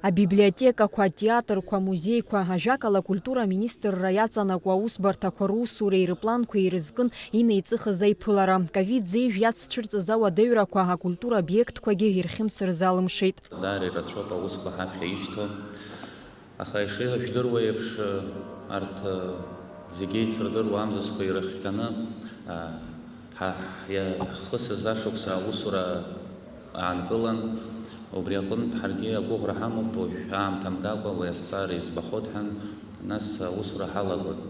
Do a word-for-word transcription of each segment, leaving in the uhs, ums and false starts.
Абиблиотекақәа, атеатрқәа, амузеиқәа, ажәакала, акультура аминистрра иаҵанакуа аусбарҭақәа русуреи рыпланқәеи ирызкын инеиҵыхыз аиԥылара. Ковид зеижә иаццәырҵыз ауадаҩрақәа акультура обиектқәагьы ирхьымсыр залымшеит. Даара ирацәоуп аусқәа ҳаԥхьа ишьҭоу. Аха ишыжәдыруа еиԥш, арҭ зегьы еицырдыруа амзызқәа ирыхҟьаны, ҳа ҳхысыз ашықәса аусура аанкылан, убри аҟынтә ҳаргьы агәыӷра ҳамоуп, уажә аамҭа мгакәа уи азҵаара иӡбахоит ҳәа, нас аусура ҳалагоит.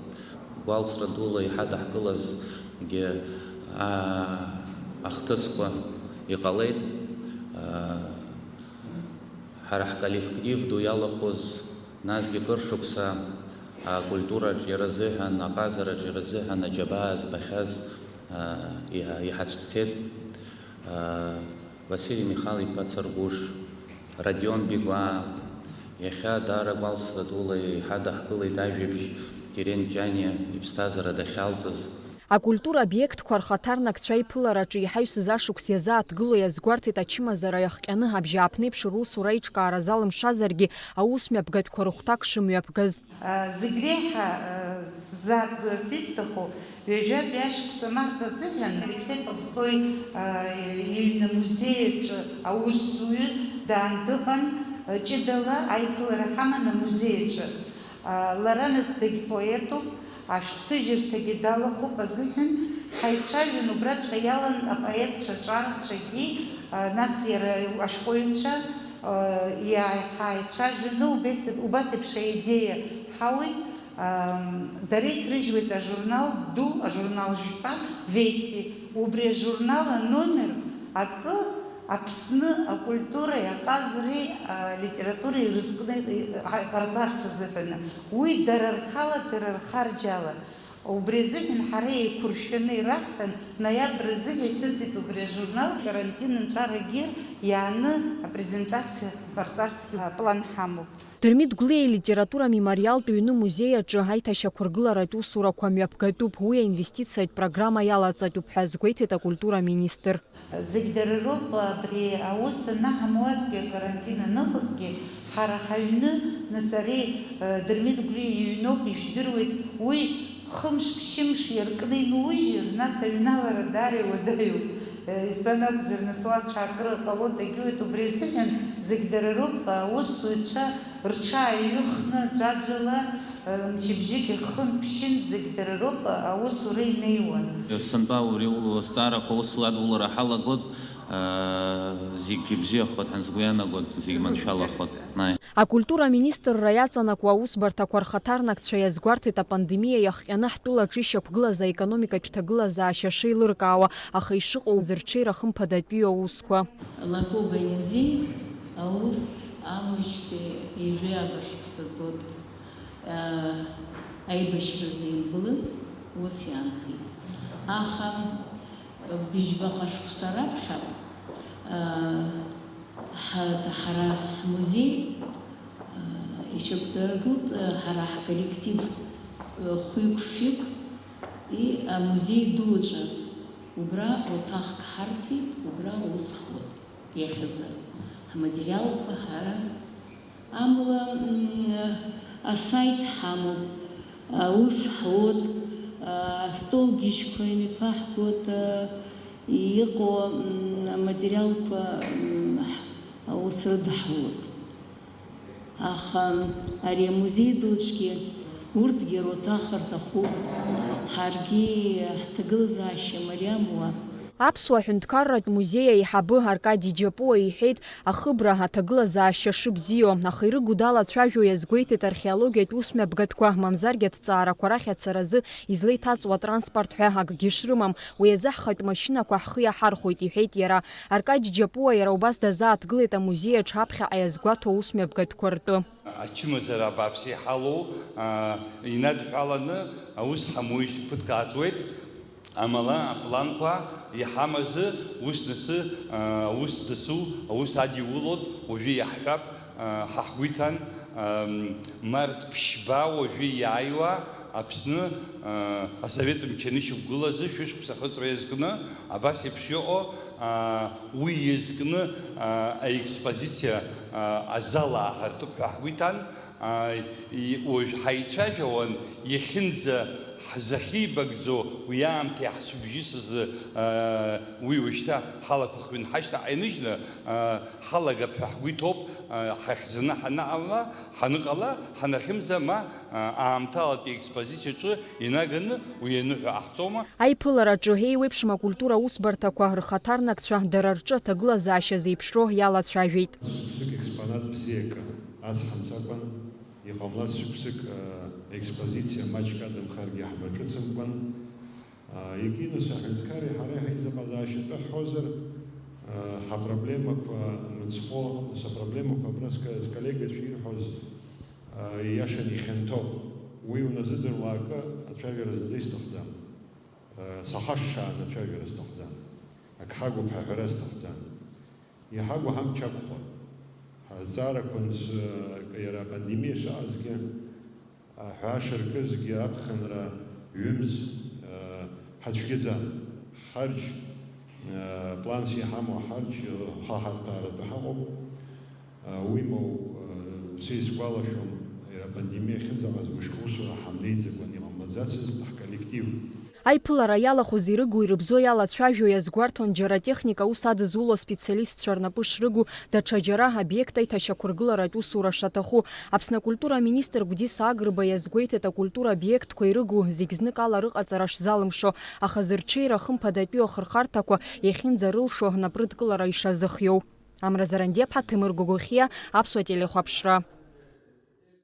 Гәалсра дула иҳадаҳкылазгьы, аа, ахҭысқәа иҟалеит. Ҳара ҳколлектив ду иалахәыз, насгьы кыр шықәса акультураҿ иара азыҳәан, аҟазараҿ иара азыҳәан аџьабаа збахьаз, а, иҳа-, иҳацәцеит, а, Василий Михал-иԥа Царгәыш, Родион Бигәаа, иахьа даара гәалсра дула иҳадаҳкылеит ажәабжь Терент Џьаниа иԥсҭазаара дахьалҵыз. Акультура обиектқәа рхаҭарнакцәа аиԥылараҿы иҳаҩсыз ашықәс иазааҭгыло иазгәарҭеит ачымазара иахҟьаны абжьааԥнеиԥш русура аиҿкаара залымшазаргьы аус мҩаԥгатәқәа рыхәҭак шымҩаԥгаз. Зегь реиҳа сзааҭгыларц исҭаху, ҩажәатәи ашықәса март азыҳәан Алексеи Толстои иҩны амузеи аҿы аусзуҩы даан дыҟан, ҷыдала аиԥылара ҳаман амузеи аҿы. Лара нас дагьпоетуп, ашәҟәҭыжьырҭагьы далахәуп азыҳәан, ҳаицәажәон убраҵәҟьа иалан апоетцәа ҿарацәагьы, нас иара ашәҟәыҩҩцәа, иа-, ҳаицәажәаны убас, убас еиԥш аидеиа ҳауит, дара иҭрыжьуеит ажурнал ду, ажурнал жәпа, Вести, убри ажурнал аномер акы Аԥсны акультуреи аҟазареи алитературеи ирызкны иҟарҵарц азыҳәаны, уи дара рхала, дара рхарџьала. Убри азыҳәан ҳара еиқәыршәаны ираҳҭан, ноиабр азыҳәа иҭыҵит убри ажурнал, карантин нҵәарагьы иааны апрезентациа ҟарҵарцгьы аплан ҳамоуп. Дырмит Гәлиа илитература мемориалтә ҩны музеи аҿы аиҭашьақәыргыларатә усурақәа мҩаԥгатәуп, уи аинвестициатә программа иалаҵатәуп ҳәа азгәеиҭеит акультура министр. Зегь дара роуп, абри аус анаҳамуазгьы, акарантин аныҟазгьы, ҳара ҳаҩны, нас ари, э, Дырмит Гәлиа иҩноуп, ижәдыруеит, уи хымш-ԥшьымш иаркны иноужьыр, нас аҩналара даара иуадаҩуп. Э, избан акәзар, нас уа ҽакы ҟало дагьуеит, убри азыҳәан зегь дара роуп, аусзуҩцәа рҽааиҩыхны, ӡәаӡәала, Мчыбжьык ихынԥшьын, зегь дара роуп аусура инеиуан. Сынтәа ури азҵаарақәа ус ладулара ҳалагоит, зегь ибзиахоит ҳәа сгәы иаанагоит, зегь маншәалахоит. Акультура аминистрра иаҵанакуа аусбарҭақәа рхаҭарнакцәа иазгәарҭеит апандемиа иахҟьаны ҳтәыла аҿы ишьақәгылаз аекономикатә ҭагылазаашьа шеилыркаауа, аха ишыҟоу зырҽеира хымԥадатәиу аусқәа. Лакоба имузеи аус амуижьҭеи ҩажәи ааба шықәса ҵуеит. Аибашьразы илбылын, ус иаанхеит. Аха быжьбаҟа шықәса раԥхьа, ҳа-, ҳара ҳмузеи ишьақәдыргылт, ҳара ҳколлектив хәҩык-фҩык, и амузеи ду аҿы убра уҭахк ҳарҭеит, убра аус ҳуеит. Иахьазы ҳматериалқәа ҳара Амала, м, асайт ҳамоуп, аус ҳуеит, астолгьежьқәа инеиқәаҳгоит, иҟоу, м, аматериалқәа, м, ҳ-, аус рыдаҳулоит. Аха ари амузеи дуцәгьы урҭгьы руҭахар ҭахуп, ҳаргьы ҳҭагылазаашьа мариам уа. Аԥсуа ҳәынҭқарратә музеи аиҳабы Аркади Џьапуа иҳәеит, ахыбра аҭагылазаашьа шыбзиоу, аха ирыгу далацәажәо иазгәеиҭеит археологиатә усмҩаԥгатәқәа, мамзаргьы аҭҵаарақәа рахь ацаразы излеиҭаҵуа атранспорт ҳәа акгьы шрымам, уи азы ҳхатә машьынақәа ҳхы иаҳархәоит, иҳәеит иара. Аркади Џьапуа иара убас дазааҭгылеит амузеи аҿы аԥхьаҟа иазгәаҭоу усмҩаԥгатәқәа ртәы. Ачымазара абааԥс иҳалоу, а, инадҳәаланы аус ҳамуижьҭеи ԥыҭк ааҵуеит. Амала, апланқәа иҳамазы ус насы, а, аус дасу, аус адиулоит, уажәы иаҳҳәап, а, ҳа ҳгәы иҭан, ам, март ԥшьба уажәы иааиуа Аԥсны, а, асовет мчы анышьақәгылазы шәышықәса ахыҵра иазкны абас еиԥш иҟоу, Уи иазкны аекспозициа азал ааҳартуп ҳәа ҳгәы иҭан. Уажә ҳаицәажәауан, иахьынӡа ҳзахьибагӡо уи аамҭа иаҳцәыбжьысыз, уи уажәшьҭа ҳалақәа хҩаны ҳашьҭахь иныжьны ҳалагап ҳәа ҳгәы иҭоуп, ҳахьзаны ҳанаҟала, ҳаныҟала, ҳанахьымӡа, ма аамҭалатәи аекспозициаҿы инаганы уи аныҳәа ҟаҳҵома? Аиԥылараҿы еиуеиԥшым акультура усбарҭақәа рхаҭарнакцәа дара рҿы аҭагылазаашьа зеиԥшроу иалацәажәеит. Шықәсык експонат бзиак ацҳамҵакәан, иҟамлац шықәсык, а, експозициа маҷк адамхаргьы ҳбаҿыцымкәан, а, егьи нас аҳәынҭқарреи ҳареи ҳаизыҟазаашьатәы ҳҳәозар, а, ҳапроблемақәа мыцхәы, нас апроблемақәа абра ск-, сколлегацәа ирҳәоз, а, ииашаны ихьанҭоуп. Уи уназыӡырҩлакы ацәажәара зынӡа исҭахӡам. Сахашшаан ацәажәара сҭахӡам. Ак ҳагуп ҳәа аҳәара сҭахӡам. Иҳагу ҳамч акәхап. Ҳазҵаарақәа анс-, иара апандемиа шаазгьы, аҳәаа шаркызгьы аԥхынра ҩымз, ҳацәгьаӡам. Ҳарџь, планс иҳамоу ҳарџь, ҳа ҳарҭааратәы ҳаҟоуп. Уимоу, сеисгәалашәом, иара апандемиа ахьынӡаҟаз мышкы усура ҳамнеиӡакәан иҟамлаӡацызт ҳколлектив. Аиԥылара иалахәыз ирыгу-ирыбзоу иалацәажәо иазгәарҭон џьара атехника аус адызуло аспециалистцәа рнапы шрыгу, даҽа џьара обиект аиҭашьақәыргыларатә усура шаҭаху. Аԥсны акультура аминистр Гәдиса Агрба иазгәеиҭеит акультура обиектқәа ирыгу зегь зныкала рыҟаҵара шзалымшо, аха зырҽеира хымԥадатәиу ахырхарҭақәа иахьынӡарылшо напрыдкылара ишазыхиоу. Амра Зарандиаԥҳа, Ҭемыр Гогохиа, Аԥсуа телехәаԥшра.